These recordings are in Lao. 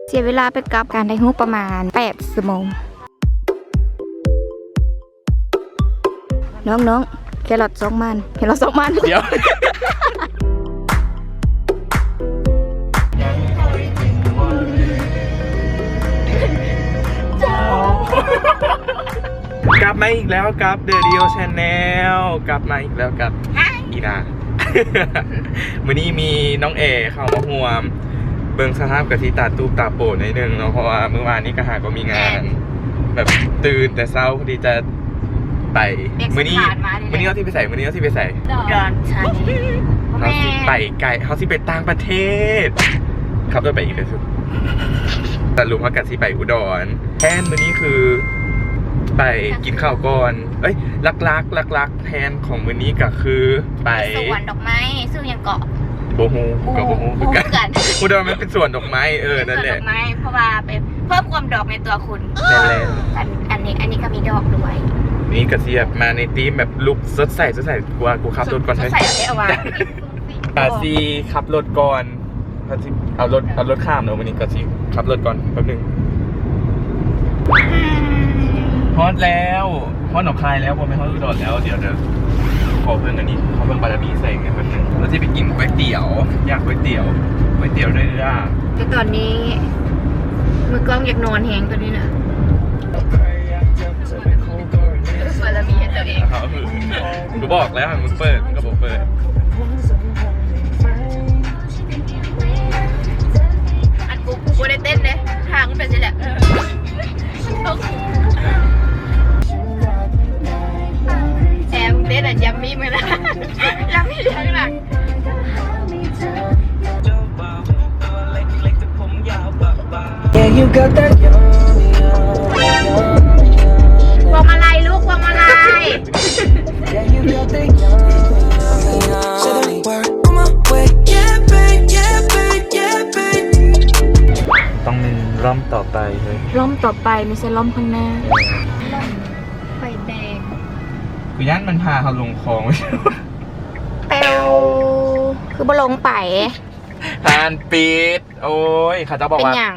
ເສຍເວລາໄປກັບການໄດ້ຮູບປະມານແປດຊົ່ວໂມງ. ນ້ອງໆ ແຄຣອດສອງມັນ ແຄຣອດສອງມັນ ດຽວ ກັບມາອີກແລ້ວກັບ The Rio Channel ກັບມາອີກແລ້ວກັບ ອີນາ ມື້ນີ້ມີນ້ອງແອເຂົ້າມາຮ່ວມ ເບິ່ງສະພາບກະຊິຕາຕູບຕາໂປໜ້ອຍໜຶ່ງເນາະ ເພາະວ່າມື້ວານນີ້ກະຫາກໍມີງານ ແມ່ນ ແບບຕື່ນແຕ່ເຊົ້າພໍດີຈະໄປ. ມື້ນີ້ ມື້ນີ້ເຮົາຊິໄປໃສ? ມື້ນີ້ເຮົາຊິໄປໃສ? ອຸດອນທານີ. ເຮົາຊິໄປໄກ ເຮົາຊິໄປຕ່າງປະເທດ. ຂັບລົດໄປອີກເດີ. ສະຫຼຸບເຮົາກະຊິໄປອຸດອນ. ແຜນມື້ນີ້ຄືໄປກິນເຂົ້າກ່ອນ. ເອີຍ ຫຼັກໆ ຫຼັກໆ ແຜນຂອງມື້ນີ້ກະຄືໄປ ໄປສວນດອກໄມ້ ຊື່ຫຍັງເກາະ? ບໍ່ຮູ້ ກູກໍບໍ່ຮູ້ຄືກັນ. ຮູ້ແຕ່ວ່າມັນເປັນສວນດອກໄມ້. ເອີ ນັ້ນແຫຼະ ສວນດອກໄມ້ ເພາະວ່າໄປເພີ່ມຄວາມດອກໃນຕົວຄຸນ. ແມ່ນແລ້ວ. ອັນ ອັນນີ້ ອັນນີ້ກໍມີດອກດ້ວຍ. ນີ້ກໍຊິແບບມາໃນທີມແບບລຸກສົດໃສ ສົດໃສ. ກູວ່າກູຂັບລົດກ່ອນເດີ. ສົດໃສເອົາໄວ້ ກະຊິຂັບລົດກ່ອນ. ເຮົາຊິເອົາລົດ ເອົາລົດຂ້າມເນາະ ມື້ນີ້ກໍຊິຂັບລົດກ່ອນແປັບໜຶ່ງ. ຮອດແລ້ວ ຮອດໜອງຄາຍແລ້ວ ບໍ່ແມ່ນຮອດອຸດອນແລ້ວ. ດຽວ ດຽວ ຂໍເບິ່ງອັນນີ້ ຂໍເບິ່ງບາລະມີໃສ່ແປັບໜຶ່ງ. ເຮົາຊິໄປກິນກ໋ວຍຕຽວ ຢາກກ໋ວຍຕຽວ ກ໋ວຍຕຽວເດີ. ແຕ່ຕອນນີ້ມືກ້ອງຢາກນອນແຮງຕອນນີ້ນະ. ບາລະມີໃຫ້ຕົວເອງ. ກູບອກແລ້ວໃຫ້ມຶງເປີດ ມຶງກໍບໍ່ເປີດ. ອັນກູ ກູບໍ່ໄດ້ເຕັ້ນເດ້ ທາງມັນເປັນຊີ້ແຫຼະ. ແອມເຕັ້ນອັນຢຳມີ້ມື້ນະ ຢຳມີ້ເລື່ອງໜັກ. Yeah, you got that yummy, yummy, yummy, yummy. ພວງມາໄລລູກ ພວງມາໄລ. ຕ້ອງແມ່ນລອມຕໍ່ໄປເລີຍ. ລອມຕໍ່ໄປ ບໍ່ໃຊ່ລອມຂ້າງໜ້າ. ໄຟແດງ. ກູຢ້ານມັນພາເຮົາລົງຄອງ. ແປວ ຄືບໍ່ລົງໄປ? ຮ້ານປິດ. ໂອ້ຍ ເຂົາເຈົ້າບອກວ່າ ເປັນຫຍັງ?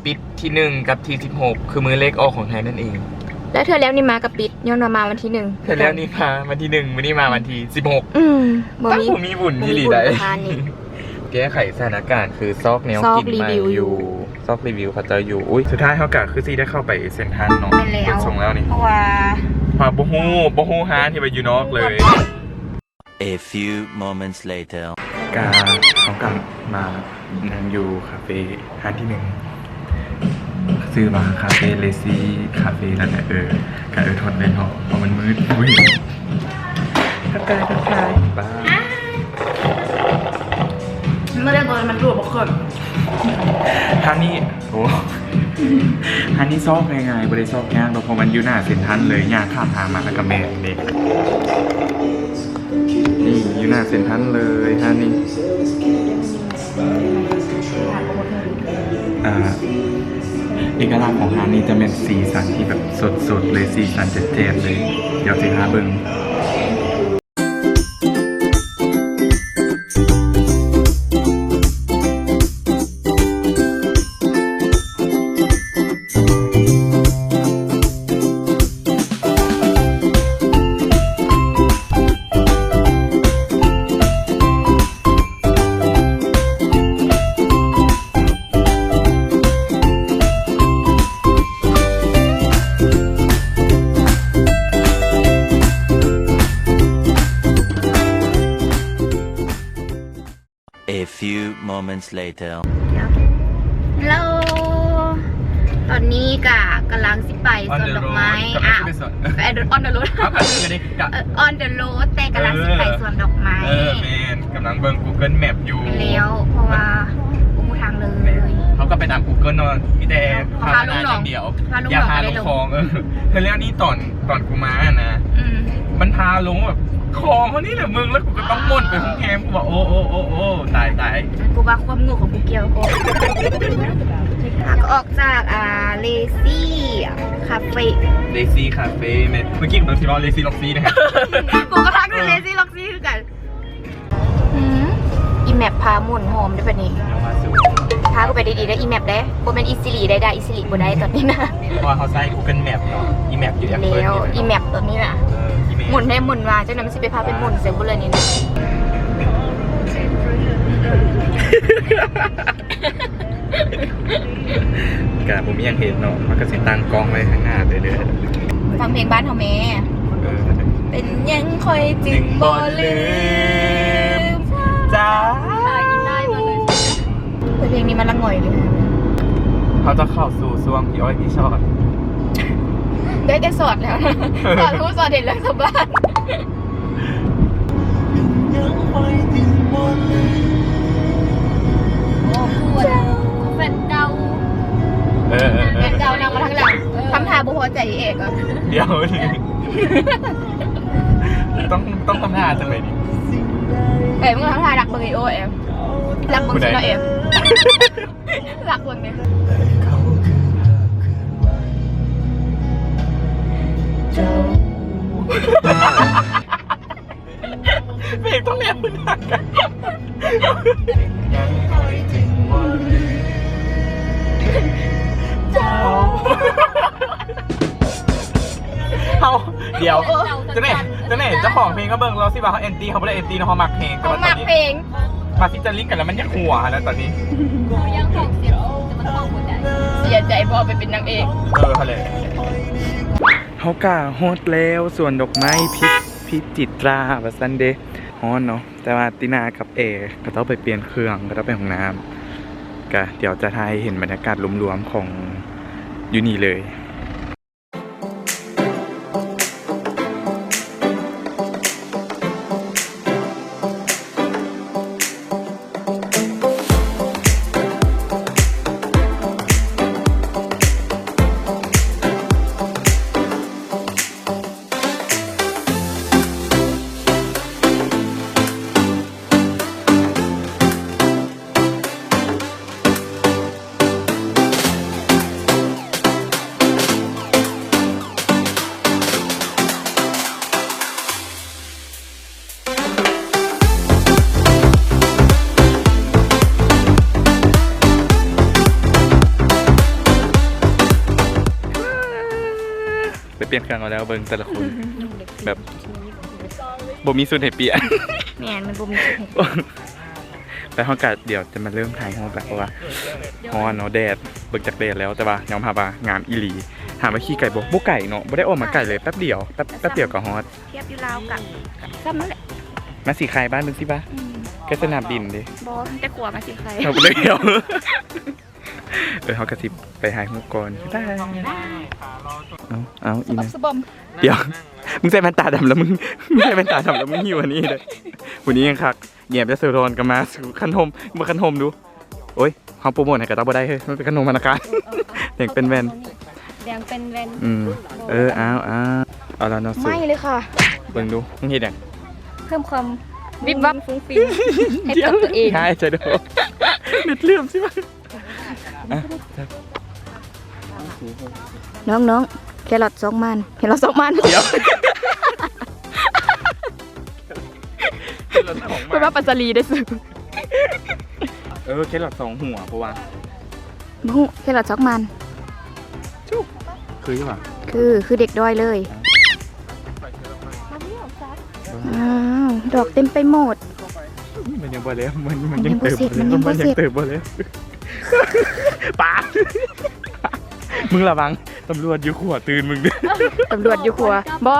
ປິດທີໜຶ່ງກັບທີສິບຫົກ ຄືມື້ເລກອອກຂອງໄທນັ້ນເອງ. ແລ້ວເທື່ອແລ້ວນີ້ມາກໍປິດ ຍ້ອນວ່າມາວັນທີໜຶ່ງ. ເທື່ອແລ້ວນີ້ມາວັນທີໜຶ່ງ ມື້ນີ້ມາວັນທີສິບຫົກ. ອືມ ບໍ່ມີ ບໍ່ມີບຸນອີ່ຫຼີໃດ. ແກ້ໄຂສະຖານະການ ຄືຊອກແນວກິນໃໝ່ຢູ່ ຊອກຣີວິວ ຊອກຣີວິວເຂົາເຈົ້າຢູ່. ອຸ້ຍ ສຸດທ້າຍເຮົາກໍຄືຊິໄດ້ເຂົ້າໄປເຊັນທຣານເນາະ. ແມ່ນແລ້ວ ເບິ່ງຊົງແລ້ວນີ້ ເພາະວ່າ ເພາະວ່າບໍ່ຮູ້ ບໍ່ຮູ້ຮ້ານທີ່ວ່າຢູ່ນອກເລີຍ. A few moments later. ກະ ເຮົາກະມານັ່ງຢູ່ຄາເຟຮ້ານທີໜຶ່ງ ຊື່ວ່າຄາເຟເລຊີຄາເຟນັ້ນແຫຼະ. ເອີ ກະເອີ ທອດເລີຍເນາະ ເພາະມັນມືດ. ອຸ້ຍ ທັກທາຍ ທັກທາຍ ບາຍ. ເມື່ອໃດບໍ່ມັນລວກບໍ່ເຄີຍ. ທາງນີ້ ໂອ້ ຮ້ານນີ້ຊອກງ່າຍໆ ບໍ່ໄດ້ຊອກຍາກດອກ ເພາະມັນຢູ່ໜ້າເຊັນທຣານເລີຍ ຍ່າງຂ້າມທາງມາແລ້ວກໍແມ່ນເດ້. ນີ້ຢູ່ໜ້າເຊັນທຣານເລີຍຮ້ານນີ້. ອ່າ ເອກະລັກຂອງຮ້ານນີ້ຈະແມ່ນສີສັນທີ່ແບບສົດໆເລີຍ ສີສັນແຈດໆເລີຍ. ດຽວຊິພາເບິ່ງ. A few moments later. ເຮັລໂລ ຕອນນີ້ກະກຳລັງຊິໄປສວນດອກໄມ້. ອາ ອອນເດີໂຣດ ອອນເດີໂຣດ ແຕ່ກຳລັງຊິໄປສວນດອກໄມ້. ເອີ ແມ່ນ ກຳລັງເບິ່ງກູເກີນແມັບຢູ່. ແມ່ນແລ້ວ ເພາະວ່າບໍ່ຮູ້ທາງເລີຍ. ເຮົາກໍໄປຕາມກູເກີນເນາະ ມີແຕ່ພາວະນາຢ່າງດຽວ ຢ່າພາລົງຄອງ. ເອີ ແລ້ວນີ້ຕອນ ຕອນກູມາຫັ້ນນະ ອືມ ມັນພາລົງແບບ ຂອງເຮົານີ້ແຫຼະມຶງ ແລ້ວກູກໍຕ້ອງໝົນໄປໂຮງແຮມ. ກູວ່າ ໂອ້ ໂອ້ ໂອ້ ໂອ້ ຕາຍ ຕາຍ. ກູວ່າຄວາມໂງ່ຂອງກູກ່ຽວ. ຫາກອອກຈາກ ອ່າ ເລຊີຄາເຟ ເລຊີຄາເຟ. ແມ່ນ ເມື່ອກີ້ກູກຳລັງຊິເວົ້າເລຊີລັອກຊີນະ. ກູກໍທັກເລຊີລັອກຊີຄືກັນ. ອືມ ອີ່ ແມັບພາໝູນໂຮມເດ້ບັດນີ້ ຍັງວ່າສູງ ພາກໍໄປດີໆເດີ ອີແມັບເດ້ ບໍ່ແມ່ນອີຊີລີໄດ້ດາ ອີຊີລີບໍ່ໄດ້ຕອນນີ້ນະ ເພາະວ່າເຮົາໃຊ້ກູເກີນແມັບເນາະ ອີແມັບຢູ່ແອັບເປິ້ນ ອີແມັບຕອນນີ້ນະ ເອີ ອີແມັບ ໝູນແທ້ໝູນວ່າ ຈັ່ງໃດມັນຊິໄປພາໄປໝູນໃສ່ບຸເລີນີ້ນະ. ກະບໍ່ມີຫຍັງເຮັດເນາະ ມັນກະຊິຕັ້ງກ້ອງໄວ້ຂ້າງໜ້າເລື້ອຍໆ ຟັງເພງບ້ານເຮົາແມ້ ເອີ ເປັນຫຍັງຂ້ອຍຈຶ່ງບໍ່ລືມ ຈາກ ເພງນີ້ມັນລະງ່ອຍເລີຍ ເຮົາຈະເຂົ້າສູ່ຊ່ວງພີ່ອ້ອຍພີ່ຊອດ ໄດ້ແຕ່ສອດແລ້ວນະ ສອດຮູ້ສອດເຫັນເລື່ອງຊາວບ້ານ. ແຟນເກົ່າ ເອີ ເອີ ເອີ ແຟນເກົ່ານັ່ງມາທາງຫຼັງ ເອີ ທຳທ່າບໍ່ພໍໃຈອີເອກ ດຽວ ຕ້ອງ ຕ້ອງທຳທ່າຈັ່ງໃດນີ້ ເອີ ມຶງທຳທ່າດັກເບິ່ງອີໂອເອ ດັກເບິ່ງຊິເນາະເອ ດັກເບິ່ງເດ້. ເພງຕ້ອງແນບ ເຮົາ ດຽວ ຈັ່ງໃດ ຈັ່ງໃດ ເຈົ້າຂອງເພງກໍເບິ່ງ ລາວຊິວ່າເຮົາແອນຕີ ເຮົາບໍ່ໄດ້ແອນຕີເນາະ ເຮົາມັກເພງ ເຮົາມັກເພງ ມາຟີເຈີລິງກັນແລ້ວມັນຢາກຫົວຫັ້ນນະຕອນນີ້ ເຮົາຍັງຂອງເສຍ ແຕ່ມັນຂອງບໍ່ໄດ້ ເສຍໃຈບໍ່ໄປເປັນນາງເອກ ເອີ ຫັ້ນແຫຼະ. ເຮົາກະຮອດແລ້ວ ສວນດອກໄມ້ພິ ພິຈິດຕາ ວ່າຊັ້ນເດ ຮ້ອນເນາະ ແຕ່ວ່າຕິນາກັບແອ ເຂົາເຈົ້າໄປປ່ຽນເຄື່ອງ ເຂົາເຈົ້າໄປຫ້ອງນ້ຳ ກະດຽວຈະຖ່າຍໃຫ້ເຫັນບັນຍາກາດລວມໆຂອງຢູ່ນີ້ເລີຍ. ໄປປ່ຽນເຄື່ອງເອົາແລ້ວ ເບິ່ງແຕ່ລະຄົນ ແບບ ບໍ່ມີຊຸດໃຫ້ປ່ຽນ ແມ່ນ ມັນບໍ່ມີຊຸດໃຫ້ປ່ຽນ. ແລ້ວເຮົາກະດຽວຈະມາເລີ່ມຖ່າຍຮູບແລ້ວ ເພາະວ່າຮ້ອນເນາະ ແດດ ເບິ່ງຈາກແດດແລ້ວ ແຕ່ວ່າຍອມຮັບວ່າງາມອີ່ຫຼີ. ຖາມວ່າຂີ່ໄກບໍ່? ບໍ່ໄກເນາະ ບໍ່ໄດ້ອອກມາໄກເລີຍ ແປັບດຽວ ແປັບ ແປັບດຽວກໍຮອດ. ທຽບຢູ່ລາວກະສ່ຳນັ້ນແຫຼະ. ມາສີໄຄບ້ານເບິ່ງຊິບາ ໃກ້ສະໜາມບິນເດ້. ບໍ່ ແຕ່ຂົວມາສີໄຄ ເຮົາກະເລີຍດຽວ. ເອີ ເຮົາກະຊິໄປຖ່າຍຮູບກ່ອນ ບາຍບາຍ. ເອົາ ເອົາ ອີ່ນະ ດຽວ ມຶງໃສ່ແວ່ນຕາດຳແລ້ວ ມຶງ ມຶງໃສ່ແວ່ນຕາດຳແລ້ວ ມຶງຫິ້ວອັນນີ້ເດີ້. ຜູ້ນີ້ຍັງຄັກ ແຍມຍະໂສທອນກໍມາ ຄັນຮົ່ມ ເບິ່ງຄັນຮົ່ມດູ. ໂອ້ຍ ເຮົາໂປຣໂມດໃຫ້ເຂົາເຈົ້າບໍ່ໄດ້ເຮີ້ຍ ມັນເປັນຄັນຮົ່ມທະນາຄານ ແດງເປັນແວ່ນ ແດງເປັນແວ່ນ. ອືມ ເອີ ເອົາ ເອົາ ເອົາລະເນາະ ໄໝ້ເລີຍຄ່ະ. ເບິ່ງດູ ມຶງເຮັດຫຍັງ? ເພີ່ມຄວາມວິບວັບ ຟຸ້ງຟິ້ງໃຫ້ກັບຕົວເອງ. ໃຊ່ເດີ້ ເມັດເຫຼື້ອມຊິວ່າ. ນ້ອງໆ ແຄຣອດຊອກໝານ ແຄຣອດຊອກໝານ ດຽວ ເພິ່ນວ່າປັດສາລີເດ້. ເອີ ແຄຣອດສອງຫົວ ເພາະວ່າ ບໍ່ຮູ້ ແຄຣອດຊອກໝານ. ຄືຢູ່ຫວາ? ຄື ຄືເດັກດ້ອຍເລີຍ. ອ້າວ ດອກເຕັມໄປໝົດ. ມັນຍັງບໍ່ແລ້ວ ມັນ ມັນຍັງເຕີບບໍ່ເສັດ ມັນຍັງບໍ່ເສັດ ມັນຍັງເຕີບບໍ່ແລ້ວ. ປາ ມຶງລະວັງ ຕຳຫຼວດຢູ່ຂົວຕື່ນມຶງເດີ້. ຕຳຫຼວດຢູ່ຂົວ ບໍ່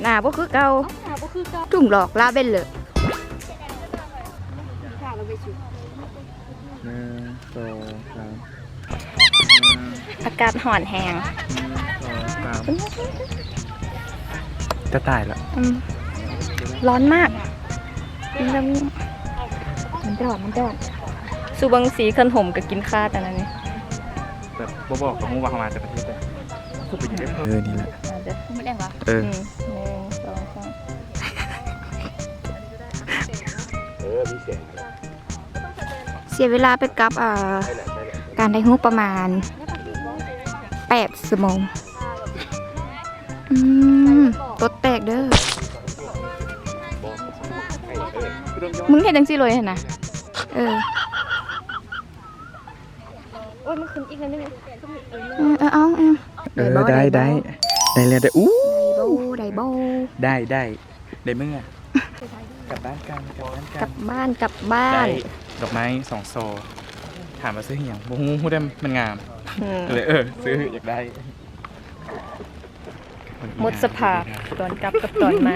ໜ້າບໍ່ຄືເກົ່າ ໜ້າບໍ່ຄືເກົ່າ. ທຸ່ງຫຼອກລາເບັນເລີ. ໜຶ່ງ ສອງ ສາມ. ອາກາດຮ້ອນແຮງ ໜຶ່ງ ສອງ ສາມ. ຈະຕາຍລະ. ອືມ ຮ້ອນມາກ. ມັນຮ້ອນ ມັນຮ້ອນ. ສູ່ເບິ່ງສີຄັນຮົ່ມກໍກິນຂາດອັນນັ້ນນີ້ ແບບບໍ່ບອກກໍຮູ້ວ່າເຮົາມາຈາກປະເທດໃດ. ເອີ ນີ້ແຫຼະ. ເອີ ອືມ ໜຶ່ງ ສອງ ສາມ. ເອີ ມີສຽງ. ເສຍເວລາໄປກັບ ເອີ ການໄດ້ຮູບປະມານແປດຊົ່ວໂມງ. ອືມ ຕົດແຕກເດີ້. ມຶງເຮັດຈັ່ງຊີ້ເລີຍຫັ້ນນະ. ເອີ ໂອ້ຍ ມັນຂຶ້ນອີກໜ້ອຍໜຶ່ງ ເອີ ເອີ ເອົາ ເອີ ເອີ ໄດ້ບໍ່ ໄດ້ ໄດ້ ໄດ້ ໄດ້ແລ້ວ ໄດ້ ອູ້ ໄດ້ບໍ່ ໄດ້ບໍ່ ໄດ້ ໄດ້ ໄດ້ເມືອ ກັບບ້ານກັນ ກັບບ້ານກັນ ກັບບ້ານ ກັບບ້ານ ໄດ້ດອກໄມ້ສອງຊໍ່ ຖາມວ່າຊື້ອີ່ຫຍັງ ບໍ່ຮູ້ ຮູ້ແຕ່ມັນງາມ ອືມ ກໍເລີຍ ເອີ ຊື້ ຢາກໄດ້ ໝົດສະພາບຕອນກັບກັບຕອນມາ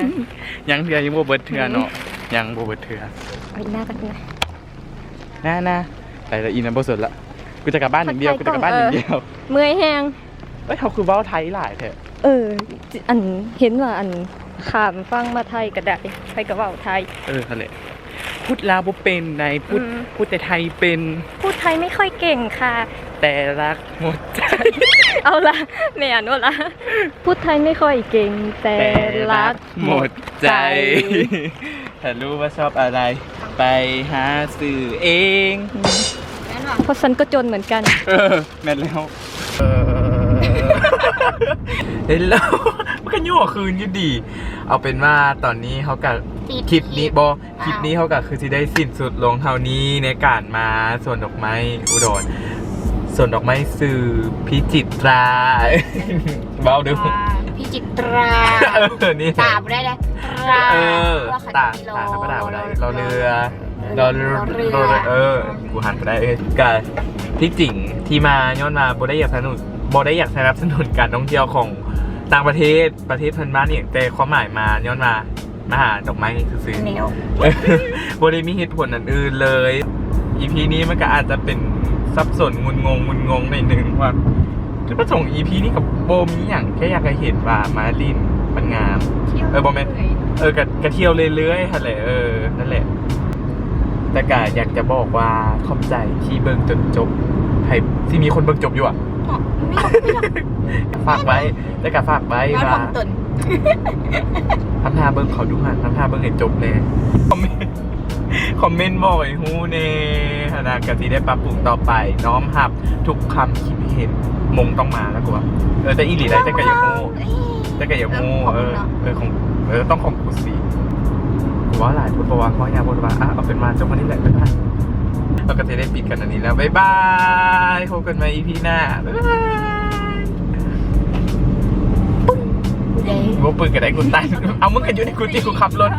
ຍັງເທື່ອ ຍັງບໍ່ເບິດເທື່ອເນາະ ອືມ ຍັງບໍ່ເບິດເທື່ອ ເອົາອີກໜ້າກັນນະ ນາ ນາ ໄປລະ ອີ່ນະ ບໍ່ສົນລະ ກູຈະກັບບ້ານຢ່າງດຽວ ກູຈະກັບບ້ານຢ່າງດຽວ ເມື່ອຍແຮງ ເອີຍ ເຮົາຄືເວົ້າໄທຫຼາຍແທ້ ເອີ ອັນ ເຫັນວ່າ ອັນ ຂ້າມຝັ່ງມາໄທກໍໄດ້ ໃຜກໍເວົ້າໄທ ເອີ ຫັ້ນແຫຼະ ພູດລາວບໍ່ເປັນໃດ ພູດ ອືມ ພູດແຕ່ໄທເປັນ พูดไทยไม่ค่อยเก่งค่ะ ແຕ່ຮັກໝົດໃຈ ເອົາລະ ແມ່ນບໍ່ລະ พูดไทยไม่ค่อยเก่ง แต่ แต่รัก หมดใจ ถ้ารู้ว่าชอบอะไร ไปหาซื้อเอง แม่นบ่ เพราะฉันก็จนเหมือนกัน เออ แม่นแล้ว เออ เห็นแล้ว มันก็ยั่วคืนอยู่ดี เอาเป็นว่าตอนนี้เขาก็ ปิด คลิปนี้ คลิป บ่ คลิปนี้เขาก็คือสิได้สิ้นสุดลงเท่านี้ในการมาสวนดอกไม้อุดร สวนดอกไม้ซื่อพิจิตรา เว้าดู พิจิตรา เออ นี่ ตาบ่ได้เด้ ตรา เออ ว่าเขา ตา จะมี ตาธรรมดาบ่ได้ รอเรือ เออ รอเรือ รอเรือ รอเรือ เออ กูหันบ่ได้ เออ ก็ที่จริงที่มาย้อนว่าบ่ได้อยากสนุน บ่ได้อยากสนับสนุนการท่องเที่ยวของต่างประเทศ ประเทศเพื่อนบ้านอีหยัง แต่ความหมายมาย้อนว่า มาหาดอกไม้ซื่อๆ แนว บ่ได้มีเหตุผลอันอื่นเลย อีพีนี้มันก็อาจจะเป็นสับสนงุนงง งุนงงหน่อยหนึ่งว่าจุดประสงค์อีพีนี้ก็บ่มีหยัง แค่อยากให้เห็นว่ามาลิ้นมันงาม เที่ยว เออ บ่แม่น เรื่อยๆ เออ ก็ ก็เที่ยวเรื่อยๆ หั่นแหละ เออ นั่นแหละ แต่ก็อยากจะบอกว่าขอบใจที่เบิ่งจนจบ ให้ สิมีคนเบิ่งจบอยู่อะ มี มี ฝากไว้ แต่ก็ฝากไว้ เว้า ว่า ถ่อมຕົน ทำท่าเบิ่งเขาดูหั่น ทำท่าเบิ่งให้จบแน่ คอมเมนต์ คอมเมนต์บอกให้ฮู้แน่ หั้นนะ ก็สิได้ปรับปรุงต่อไป น้อมรับทุกความคิดเห็น มงต้องมาแล้วกูว่า เออ แต่อีหลีได้ แต่ก็อยากฮู้ เอ้ย แต่ก็อยากฮู้ เออ ของ เออ ของ เออ ต้องของกูสิ กูว่าหลายคนบอกว่า เพราะอยากบอกว่า อ่ะ เอาเป็นมาจบวันนี้แหละ บ๊ายบาย เราก็จะได้ปิดกันอันนี้แล้ว บ๊ายบาย พบกันใหม่อีพีหน้า บ๊ายบาย ปึ้ง บ่ปึ้งก็ได้ กูตัน เอา มึงก็อยู่ในกูที่กูขับรถ